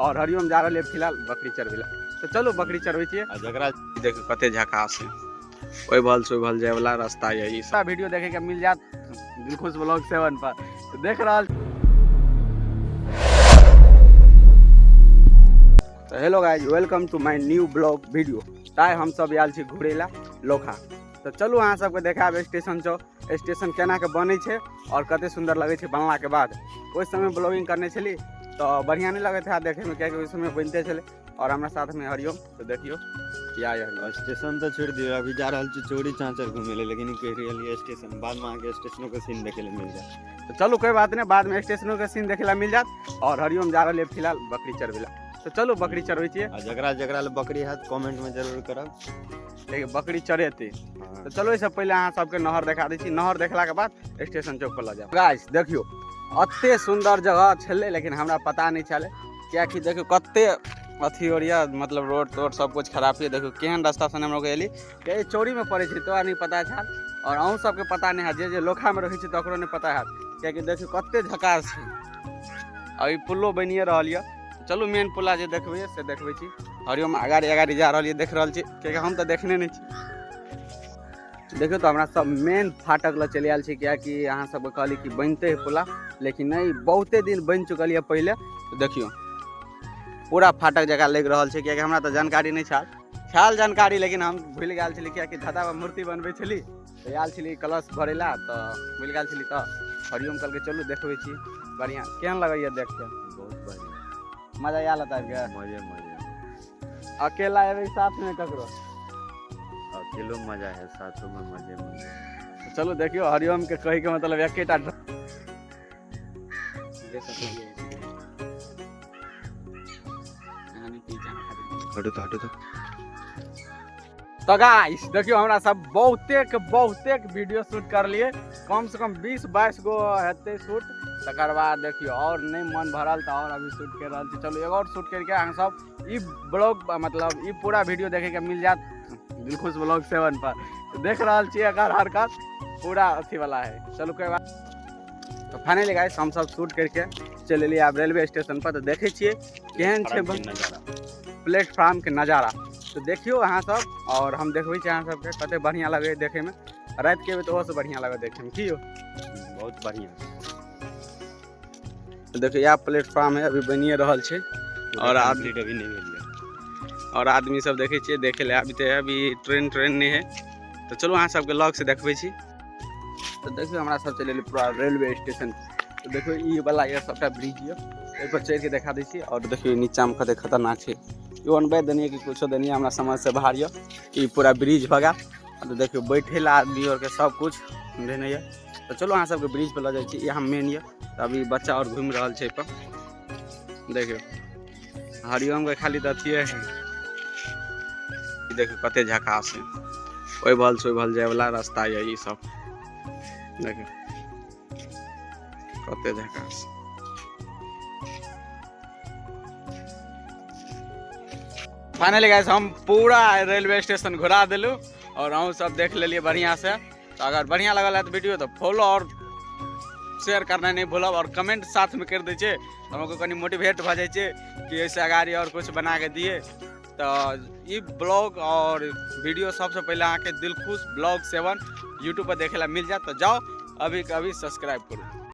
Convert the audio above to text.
और हरिओम जा रहल फिलहाल बकरी चरबै लए। तऽ चलू बकरी चरबै छियै। आ जकरा देखियौ कते झकास है, ओहि बल से ओहि बल जाय वाला रास्ता यऽ। ई सब वीडियो देखे के मिल जायत दिलखुश ब्लॉग 7 पर। तऽ देख रहल तऽ hello guys, welcome to my new blog video. आइ हम सब आयल छी घुरै ला लोखा। तऽ चलू अहाँ सबके देखायब स्टेशन चौक, स्टेशन केना के बनै छै और कते सुंदर लगै छै बनला के बाद। ओहि समय ब्लॉगिंग करने छली तऽ बढ़िआँ नहि लगैत है देखैमे, कियाकि ओहि समय बनिते छलै। और हमरा साथमे हरिओम, तऽ देखियौ किया यऽ हरिओम। स्टेशन तऽ छोड़ि दियौ, अभी जा रहल छी चौरी चाँचर घुमै लए, लेकिन कहि रहलियै स्टेशन, बादमे अहाँके स्टेशनो के सीन देखै लए मिल जायत। तऽ चलू कोइ बात नहि, बादमे स्टेशनो के सीन देखै लए मिल जायत। और हरिओम जा रहलियै फिलहाल बकरी चरबै लए। तऽ चलू बकरी चरबै छियै। आ जकरा जकरा लए बकरी हैत कमेंटमे जरूर करब। देखियौ बकरी चरेतै। तऽ चलू एहिसँ पहिले अहाँ सबके नहर देखा दै छी, नहर देखलाके बाद स्टेशन चौक पर लऽ जायब। गाइस देखियौ एते सुन्दर जगह छलै, लेकिन हमरा पता नहि छलै, कियाकि देखियौ कते अथी और यऽ, मतलब रोड तोड सब कुछ खराब यऽ। देखियौ केहन रास्ता से हम लोग एली, कियाकि चौरीमे पड़ै छै तोरा नहि पता छल, और अहूँ सबके पता नहि हैत, जे जे लोखामे रहै छै तकरो नहि पता हैत, कियाकि देखियौ कते झकास छै। आ ई पुलो बनिए रहल यऽ। चलू मेन पुला जे देखबै से देखबै छी। हरिओम अगाड़ी अगाड़ी जा रहल यऽ, देख रहल छी, कियाकि हम तऽ देखने नहि छी। देखियौ तऽ हमरा सब मेन फाटक लग चलि आयल छी, कियाकि अहाँ सबके कहली कि बनिते है पुला, लेकिन नहि, बहुते दिन बनि चुकल यऽ पहिले। तऽ देखियौ पूरा फाटक जकाँ लागि रहल छै, कियाकि हमरा तऽ जानकारी नहि छल, छल जानकारी लेकिन हम भूलि गेल छली, कियाकि धादामे मूर्ति बनबै छली तऽ आयल छली कलश भरै लए, तऽ भूलि गेल छली। तऽ हरिओम कहलकै चलू देखबै छी। बढ़िआँ केहन लगैए देखके? बहुत बढ़िआँ, मजा आयल होत आबिके? मजे मजे। अकेला एबै साथमे ककरो? अकेलो मजा है, साथोमे मजे मजे। चलू देखियौ हरिओम के कहै के मतलब एकेटा हटू तऽ हटू तऽ। तऽ गाइस देखियौ हमरा सब बहुतेक बहुतेक वीडियो शूट करलियै, कम से कम 20-22 गो हेतै शूट। तकर बाद देखियौ और नहि मन भरल तऽ और अभी शूट कर रहल छी। चलू एगो और शूट करके अहाँ सब ई ब्लॉग मतलब ई पूरा वीडियो देखे के मिल जायत दिलखुश ब्लॉग 7 पर। तऽ देख रहल छी एकर हरकत पूरा अथी वाला है। चलू कोई बात। तऽ फाइनली गाइस हम सब शूट करके चलि एलियै आब रेलवे स्टेशन पर। तऽ देखै छियै केहन छै प्लेटफॉर्म के नजारा। तऽ देखियौ अहाँ सब, और हम देखबै छी अहाँ सबके कते बढ़िआँ लगैए देखैमे। राति के एबै तऽ ओहोसँ बढ़िआँ लागत देखैमे, की यौ? बहुत बढ़िआँ। तऽ देखियौ इएह प्लेटफॉर्म है, अभी बनिए रहल छै और आदमी कंप्लीट अभी नहि भेल यऽ। और आदमी सब देखै छियै देखै लए आबिते है, अभी ट्रेन ट्रेन नहि है। तऽ चलू अहाँ सबके लग से देखबै छी। तऽ देखियौ हमरा सब चलि एलियै पूरा रेलवे स्टेशन। तऽ देखियौ ई वाला यऽ सबटा ब्रिज यऽ, ओहिपर चढ़ि के देखा दै छी। और देखियौ नीचाँमे कते खतरनाक छै, ई अनबै देनियै कि कुछो देनियै, हमरा समझ से बाहर यऽ। ई पूरा ब्रिज भऽ गेल। तऽ देखियौ बैठे लए आदमी आरके सब कुछ देने यऽ। तऽ चलू अहाँ सबके ब्रिज पर लऽ जाइ छी, इएह मेन यऽ। तऽ अभी बच्चा और घुमि रहल छै एहिपर। देखियौ हरिओमके खाली तऽ अथिए है। देखियौ कते झकास है, ओहि बल से ओहि बल जाय वाला रास्ता यऽ ई सब। देखियौ कते झकास। फाइनली गाइस हम पूरा रेलवे स्टेशन घुरा देलहुँ और अहूँ सब देख लेलियै बढ़िआँ से। तऽ अगर बढ़िआँ लगल हैत वीडियो तऽ फॉलो और शेयर करनाइ नहि भूलब, और कमेंट साथमे करि दै छियै तऽ हमरो कनि मोटिवेट भऽ जाइ छै कि एहिसँ अगाड़ी और किछु बना कऽ दियै। तऽ ई ब्लॉग और वीडियो सबसँ पहिले अहाँके दिलखुश ब्लॉग 7 यूट्यूब पर देखै लए मिल जायत। तऽ जाउ अभी के अभी सब्सक्राइब करू।